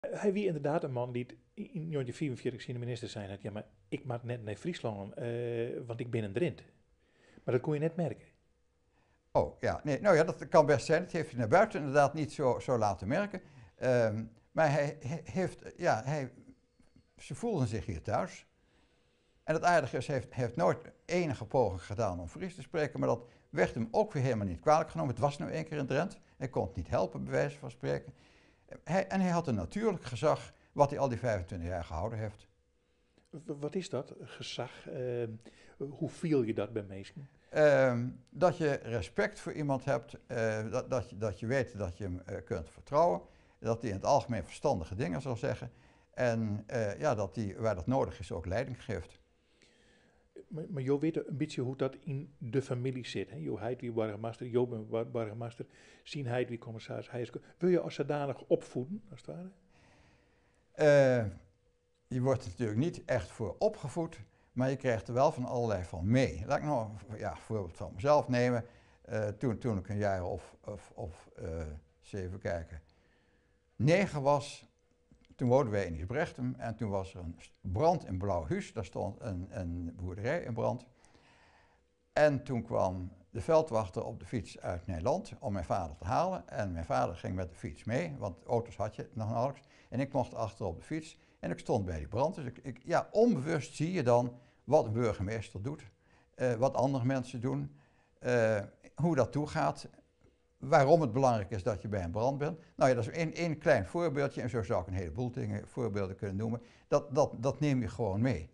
Hy wie ynderdaad in man dy't yn 1945 tsjin de minister sein hat, ja mar ik moat net nei Fryslân, want ik bin in Drint. Mar dat koe je net merke. Oh ja, nee, nou ja, dat kan best zijn. Dat heeft hij naar buiten inderdaad niet zo laten merken. Maar hij heeft, ja, ze voelden zich hier thuis. En het aardige is, hij heeft nooit enige poging gedaan om Fries te spreken, maar dat werd hem ook weer helemaal niet kwalijk genomen. Het was nou één keer in Drenthe. Hij kon het niet helpen, bij wijze van spreken. En hij had een natuurlijk gezag, wat hij al die 25 jaar gehouden heeft. Wat is dat, gezag? Hoe fiel je dat by minsken? Dat je respect voor iemand hebt, dat je weet dat je hem kunt vertrouwen, dat hij in het algemeen verstandige dingen zal zeggen en dat hij, waar dat nodig is, ook leiding geeft. Maar jo witte in bytsje hoe't dat yn de famylje sit. Hè? Jo heit wie boargemaster, jo binne boargemaster, syn heit wie kommissaris. Hy is Wurde je as sadanich opfoeden, as it ware? Je wordt er natuurlijk niet echt voor opgevoed, maar je krijgt er wel van allerlei van mee. Laat ik nog een voorbeeld van mezelf nemen. Toen ik een jaar of eens even kijken, 9 was, toen woonden wij in Ysbrechtum en toen was er een brand in Blauhús. Daar stond een boerderij in brand. En toen kwam de veldwachter op de fiets uit Nijland om mijn vader te halen. En mijn vader ging met de fiets mee, want auto's had je nog nauwelijks. En ik mocht achter op de fiets en ik stond bij die brand. Dus onbewust zie je dan wat een burgemeester doet, wat andere mensen doen, hoe dat toegaat, waarom het belangrijk is dat je bij een brand bent. Dat is één klein voorbeeldje en zo zou ik een heleboel dingen, voorbeelden kunnen noemen. Dat neem je gewoon mee.